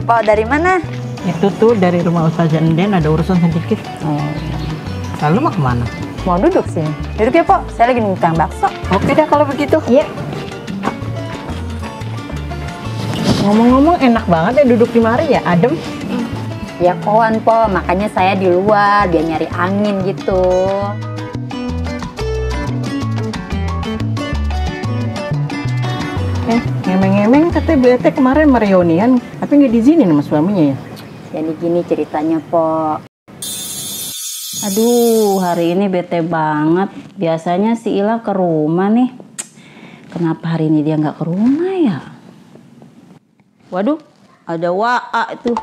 Pak dari mana? Itu tuh dari rumah Ustazah Enden, ada urusan sedikit. Lalu mau kemana? Mau duduk sini. Duduk ya, Pak. Saya lagi nunggu tukang bakso. Oke dah kalau begitu. Iya. Ngomong-ngomong enak banget ya duduk di mari ya, adem. Ya kawan, Po. Makanya saya di luar biar nyari angin gitu. Ngemeng-ngemeng katanya bete kemarin mereunian, tapi nggak diizinin sama suaminya ya? Jadi gini ceritanya, Po. Aduh, hari ini bete banget. Biasanya si Ila ke rumah nih. Kenapa hari ini dia nggak ke rumah ya? Waduh, ada Wa'a itu.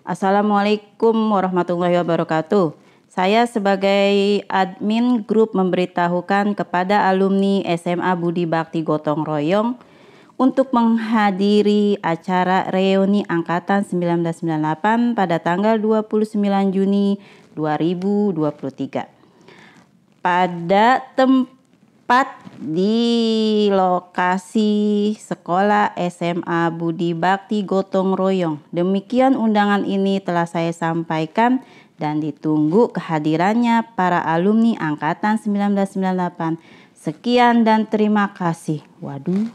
Assalamualaikum warahmatullahi wabarakatuh. Saya sebagai admin grup memberitahukan kepada alumni SMA Budi Bakti Gotong Royong untuk menghadiri acara reuni Angkatan 1998 pada tanggal 29 Juni 2023. Pada tempat di lokasi sekolah SMA Budi Bakti Gotong Royong. Demikian undangan ini telah saya sampaikan dan ditunggu kehadirannya para alumni Angkatan 1998. Sekian dan terima kasih. Waduh,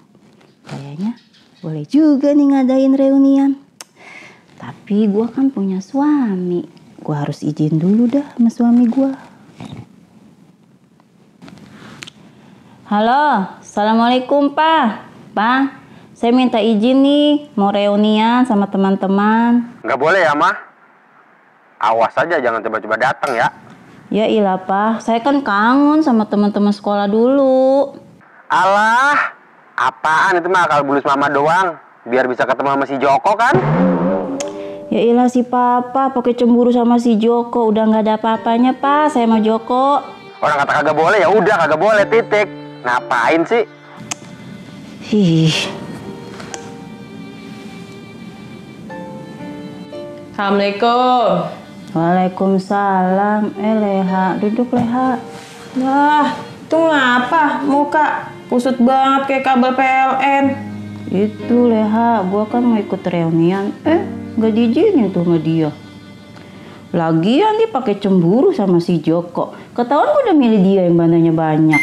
kayaknya boleh juga nih ngadain reunian. Tapi gue kan punya suami. Gue harus izin dulu dah sama suami gue. Halo, Assalamualaikum Pak. Pak, saya minta izin nih mau reunian sama teman-teman. Nggak boleh ya, Mah? Awas aja jangan coba-coba datang ya. Ya ilah Pak, saya kan kangen sama teman-teman sekolah dulu. Alah, apaan itu mah akal bulus mama doang. Biar bisa ketemu sama si Joko kan? Ya ilah si Papa pakai cemburu sama si Joko. Udah nggak ada apa-apanya Pak, saya sama Joko. Orang kata kagak boleh ya udah kagak boleh titik. Ngapain sih? Assalamualaikum. Waalaikumsalam. Leha, duduk Leha. Wah, itu ngapa? Muka kusut banget kayak kabel PLN. Itu Leha, gua kan mau ikut reunian. Nggak diizinin tuh sama dia. Lagian dia pakai cemburu sama si Joko. Ketahuan gua udah milih dia yang bandanya banyak.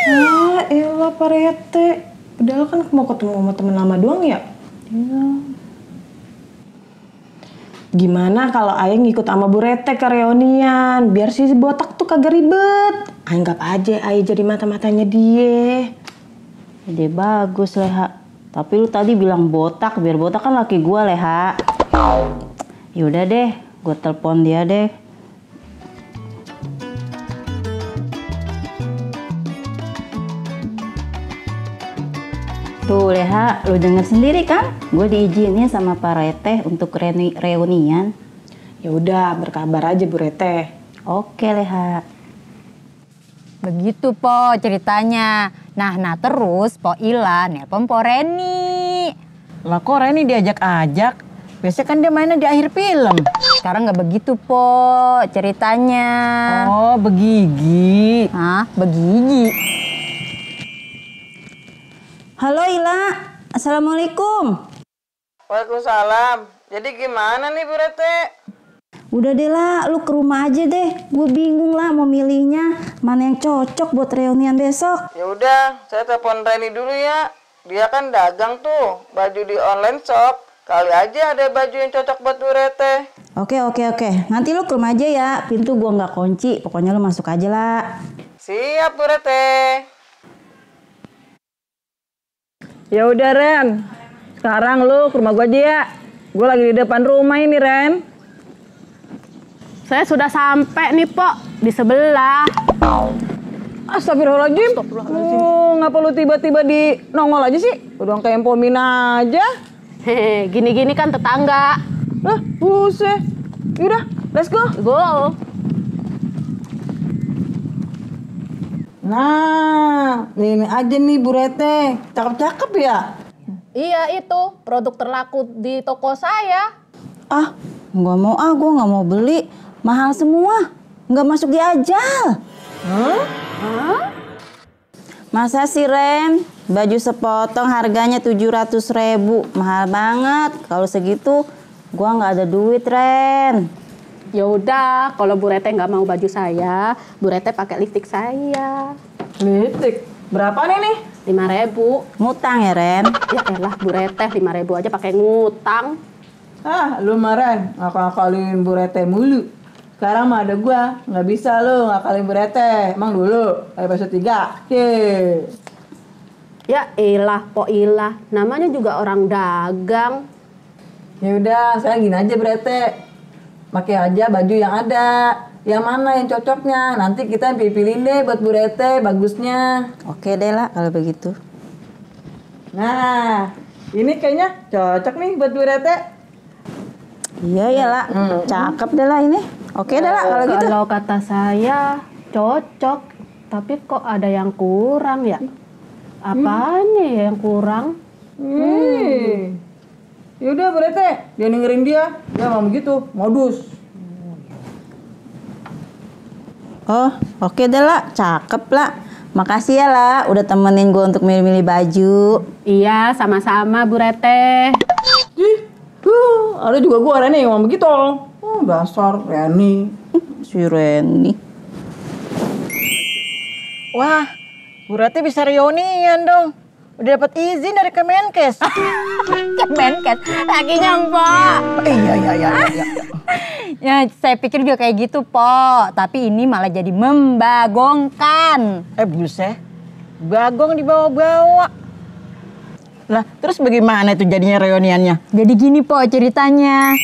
Ah, elah Pak Rete. Padahal kan mau ketemu sama temen lama doang ya? Iya. Gimana kalau Ayah ngikut sama Bu Rete ke reunian? Biar si botak tuh kagak ribet. Anggap aja Ayah jadi mata-matanya dia. Ide bagus Leha. Tapi lu tadi bilang botak, biar botak kan laki gua Leha. Yaudah deh, gua telepon dia deh. Tuh Leha, lu denger sendiri kan? Gue diizinin sama Pak Rete untuk reunian. Ya udah, berkabar aja Bu Rete. Oke Leha. Begitu Po ceritanya. Nah terus Po Ila nelpon Po Reni. Lah kok Reni diajak-ajak? Biasanya kan dia mainnya di akhir film. Sekarang nggak begitu Po ceritanya. Oh, begigi. Hah? Begigi? Halo Ila, Assalamualaikum. Waalaikumsalam. Jadi gimana nih Bu Rete? Udah deh lah, lu ke rumah aja deh. Gue bingung lah mau milihnya. Mana yang cocok buat reunian besok. Ya udah, saya telepon Reni dulu ya. Dia kan dagang tuh, baju di online shop. Kali aja ada baju yang cocok buat Bu Rete. Oke. Nanti lu ke rumah aja ya. Pintu gua nggak kunci. Pokoknya lu masuk aja lah. Siap Bu Rete. Ya udah Ren, sekarang lu ke rumah gua aja ya. Gue lagi di depan rumah ini Ren. Saya sudah sampai nih Pok, di sebelah. Astagfirullahaladzim. Ngapa lu tiba-tiba di nongol aja sih? Udah kayak Pomin aja. Hehe, gini-gini kan tetangga. Lah, buset. Yaudah, let's go. Go. Nah, ini aja nih Bu Rete. Cakep-cakep ya? Iya itu, produk terlaku di toko saya. Ah, nggak mau gue nggak mau beli. Mahal semua. Nggak masuk di ajal. Hah? Masa sih Ren? Baju sepotong harganya 700.000. Mahal banget. Kalau segitu gua nggak ada duit, Ren. Ya udah, kalau Bu Rete nggak mau baju saya, Bu Rete pakai lipstik saya. Lipstik. Berapa nih? 5.000. Ngutang ya, Ren? Ya elah Bu Rete, 5.000 aja pakai ngutang. Ah, lu Maren, ngakal-ngakalin Bu Rete mulu. Sekarang mah ada gua, nggak bisa lu ngakalin Bu Rete. Emang dulu, episode 3. Yeay. Ya elah, po ilah. Namanya juga orang dagang. Ya udah, saya gini aja Bu Rete. Pakai aja baju yang ada. Yang mana yang cocoknya? Nanti kita pilih-pilih deh buat Bu Rete bagusnya. Oke deh lah kalau begitu. Nah, ini kayaknya cocok nih buat Bu Rete. Iya ya lah, cakep deh lah ini. Oke deh lah kalau gitu. Kalau kata saya cocok, tapi kok ada yang kurang ya? Apanya ya yang kurang? Ya udah Bu Rete, dia dengerin dia. Dia mau begitu, modus. Oh, oke deh lah, cakep lah. Makasih ya lah, udah temenin gue untuk milih-milih baju. Iya, sama-sama Bu Rete. Ada juga gua Reni ngomong begitu. Oh, dasar Reni. Si Reni. Wah, Bu Rete bisa reunian dong. Udah dapat izin dari Kemenkes. Kemenkes, lagi nyampak. Iya. Ya, saya pikir juga kayak gitu, Po. Tapi ini malah jadi membagongkan. Buset. Bagong dibawa-bawa. Lah, terus bagaimana itu jadinya reuniannya? Jadi gini, Po, ceritanya.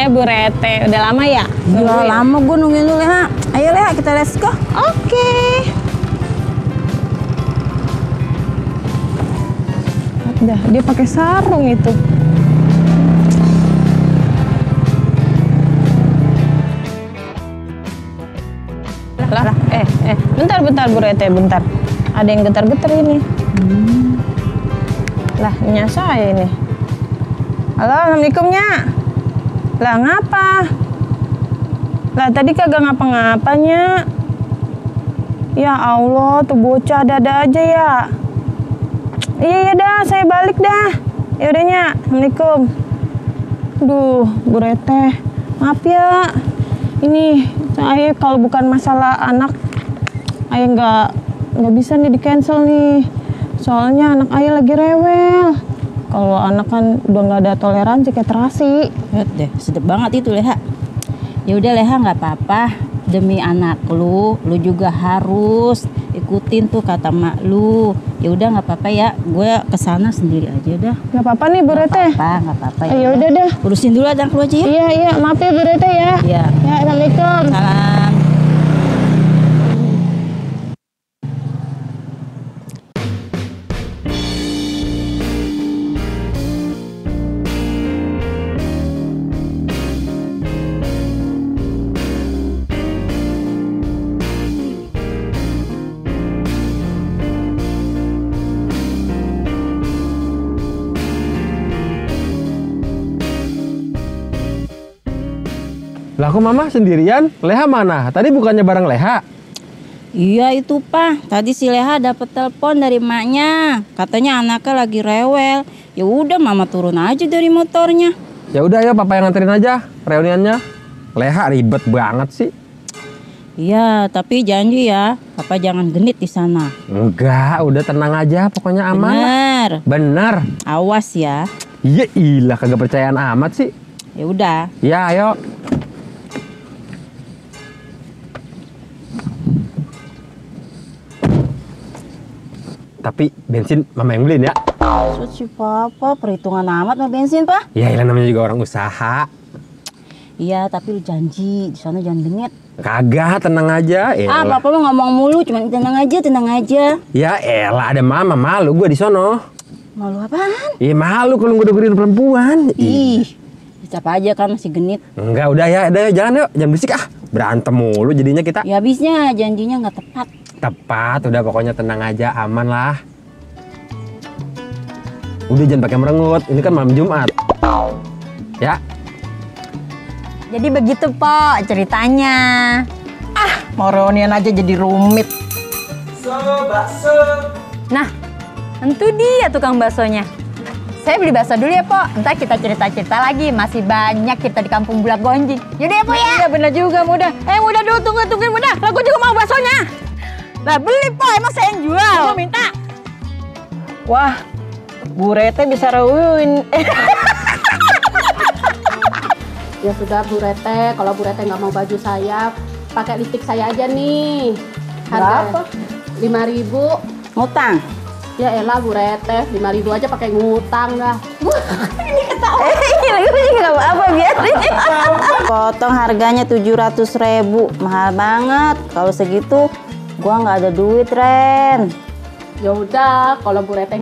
Bu Rete, udah lama ya? Udah lama gue nungguin lu, Leha. Ayo Leha, kita let's go. Oke. Udah, dia pakai sarung itu. Lah, bentar Bu Rete, bentar. Ada yang getar-getar ini. Lah, nya saya ini. Halo, Assalamualaikum, Nya. Lah, ngapa? Lah, tadi kagak ngapa-ngapanya. Ya Allah, tuh bocah ada-ada aja ya. Iya dah, saya balik dah. Ya udah, Nya. Assalamualaikum. Duh, Bu Rete, maaf ya. Ini saya kalau bukan masalah anak, saya nggak bisa nih di cancel nih. Soalnya anak ayah lagi rewel. Kalau anak kan udah nggak ada toleransi kayak terasi. Lihat deh, sedep banget itu Leha. Ya udah Leha, nggak apa-apa. Demi anak lu juga harus ikutin tuh kata mak lu. Ya udah nggak apa-apa ya, gue kesana sendiri aja dah. Nggak apa-apa nih Bu Rete. Nggak apa-apa ya. Ya udah dah. Urusin dulu anak lu aja ya. Iya, maaf ya Bu Rete ya. Iya. Ya, Assalamualaikum. Salam. Lah kok Mama sendirian? Leha mana? Tadi bukannya bareng Leha? Iya itu Pak, tadi si Leha dapat telepon dari emaknya, katanya anaknya lagi rewel. Ya udah Mama turun aja dari motornya. Ya udah ya Papa yang nganterin aja reuniannya. Leha ribet banget sih. Iya, tapi janji ya, Papa jangan genit di sana. Enggak, udah tenang aja, pokoknya aman. Bener. Awas ya. Iya ilah, kagak percayaan amat sih. Ya udah. Ya ayo. Tapi bensin Mama yang beliin ya. Si Papa, perhitungan amat sama bensin Pak. Ya ilah, namanya juga orang usaha. Iya, tapi lu janji di sana jangan genit. Kagak, tenang aja. Papa lu ngomong mulu, cuman tenang aja. Ya elah, ada Mama, malu gue di sono. Malu apaan? Iya malu kalau ngedengerin perempuan. Ih, siapa aja kan masih genit. Enggak, udah ya, jangan yuk, jangan berisik ah. Berantem mulu jadinya kita. Ya habisnya janjinya nggak tepat. Tepat, udah pokoknya tenang aja, aman lah. Udah jangan pakai merengut, ini kan malam Jumat. Ya. Jadi begitu, Po, ceritanya. Mau reunian aja jadi rumit. bakso. Nah, tentu dia tukang baksonya. Saya beli bakso dulu ya, Pok. Ntar kita cerita-cerita lagi. Masih banyak kita di kampung Bulak Gonjing. Yaudah ya, Pok ya? Iya, bener juga, Muda. Muda dulu, tungguin, Muda. Lah, gue juga mau baksonya. Lah, beli, Pok. Emang saya yang jual. Mau minta. Wah, Bu Rete bisa rewuin. Ya sudah Bu Rete, kalau Bu Rete nggak mau baju saya, pakai lipstick saya aja nih. Harga 5.000. Ngutang. Ya elah Bu Rete, 5.000 aja pakai ngutang dah. Ini nggak apa-apa biarin. Potong harganya 700.000, mahal banget. Kalau segitu, gua nggak ada duit, Ren. Ya udah, kalau Bu Rete